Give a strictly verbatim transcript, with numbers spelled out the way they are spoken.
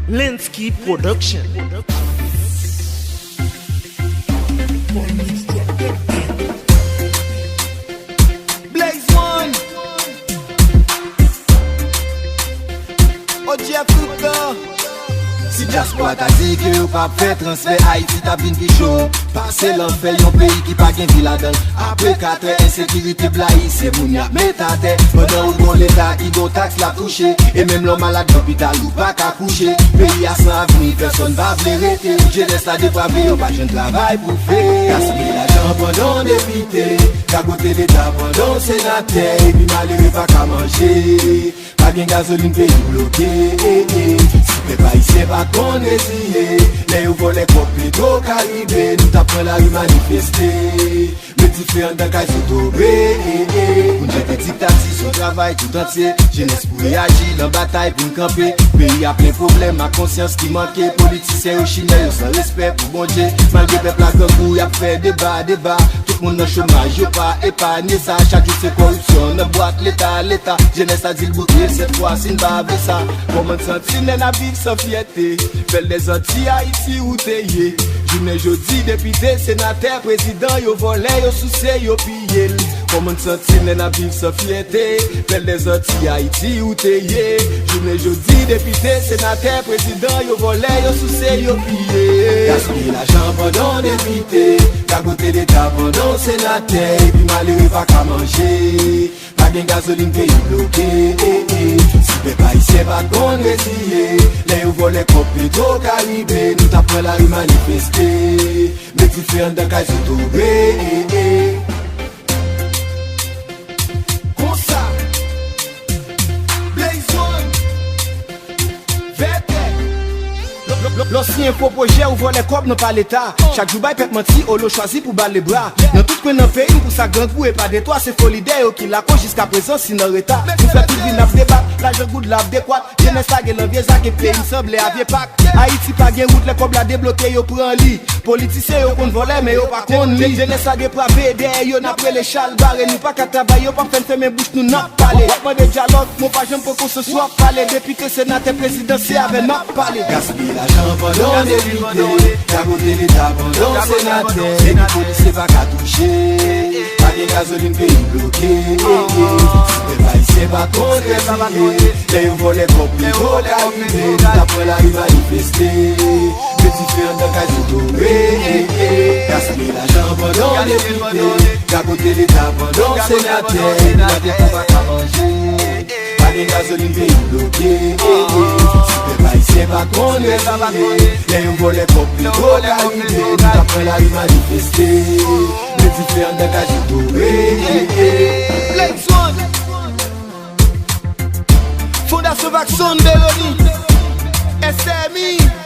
Lensky Production. Blaze One. O J F tout tan. Si dyaspora ta di ke yo p ap fè transfè, Ayiti t ap vin pi cho. Pase lanfè, yon peyi ki pa gen vi ladan l. Apre katè, ensekirite blayi, se moun y ap met atè. Pandan ou gon leta ki gon taks l ap touche, e menm lè w malad lopital ou pa ka kouche. Peyi a san avni, pèsonn pa vle rete. Jenès la deprave, yo pa jwenn travay pou fè. Gaspiye lajan pandan w depite, gagote leta pandan w senatè, epi malere pa ka manje. Pa gen gazolin, peyi bloke, eh, eh. Si pèp ayisyen pa t konn reziye, lè yo vòlè kòb Petro Caribe, nou t ap pran lari manifeste. Met dife anndan kay sou tobe, eh, eh. Pou n jete diktati sou travay tout antye. Jenès pou reyaji, lan batay pou n kanpe. Peyi a plen pwoblèm ak konsyans ki manke. Politisyen yo chimè, yo san respè pou Bondye. Malgre pèp la grangou, y ap fè deba, deba. Tout moun nan chomaj, yo pa epanye sa. Chak jou se kòripsyon nan bwat leta, leta. Jenès la di l boute sèt fwa si n pa vle sa. Kòman n santi n lè n ap viv san fyète? Bèl dèzanti Ayiti ou te ye. Jounen jodi, depite, senatè, prezidan, yo vòlè, yo souse, yo piye l. Kòman n santi n lè n ap viv san fyète? Bèl dèzanti Ayiti ou te ye. Jounen jodi, depite, senatè, prezidan, yo vòlè, yo souse, yo piye. Gaspiye lajan pandan w depite, gagote leta pandan w senatè, epi malere pa ka manje. Pa gen gazolin, peyi bloke, eh, eh. Si pèp ayisyen pa t konn reziye, lè yo vòlè kòb Petro Caribe, nou t ap pran lari manifeste. Met dife anndan kay sou tobe, eh, eh. Konsa, Blaze One. Vètè. Lò, lò, lò, lò siyen fo pwojè ou vòlè kòb nan pa leta. Chak jou bay pèp manti, olo chwazi pou ba lebra. Nan tout kwen nan peyi m, pou sa grangou e pa detwa, se fo lidè yo ki lakoz jiska prezan si n an reta. Nou fè tout vi n ap debat, lajan goud la ap dekwat. Jenès la gen lan vye zak e peyi m sanble a vye pak. Ayiti pa gen wout, lè kòb la debloke yo pran li. Politisyen yo konn vòlè, men yo pa konn li. Jenès la deprave, dèyè yo n ap rele chalbare. Nou pa ka travay, yo p ap fè n fèmen bouch nou, n ap pale. W ap mande dyalòg, men w pa janm pran konsyans, w ap pale. Depite, senatè, prezidan, se avè n m ap pale. Gaspiye lajan pandan w depite, gagote leta pandan w senatè. Epi polisye pa ka touche. Pa gen gazolin, peyi bloke, eh, eh. Si pèp ayisyen pa konn reziye, lè yo vòlè kòb Petro Caribe, nou t ap pran lari manifeste. Met dife anndan kay sou tobe, eh, eh. Gaspiye lajan pandan w depite, gagote leta pandan w senatè, epi malere pa ka manje. Pa gen gazolin, peyi bloke, eh, eh. Si pèp ayisyen pa konn reziye, lè yo vòlè kòb Petro Caribe, nou t ap pran lari manifeste. Met dife anndan kay sou tobe, eh, eh. Blaze One. Fondasyon Vaxson Veronique, S M I.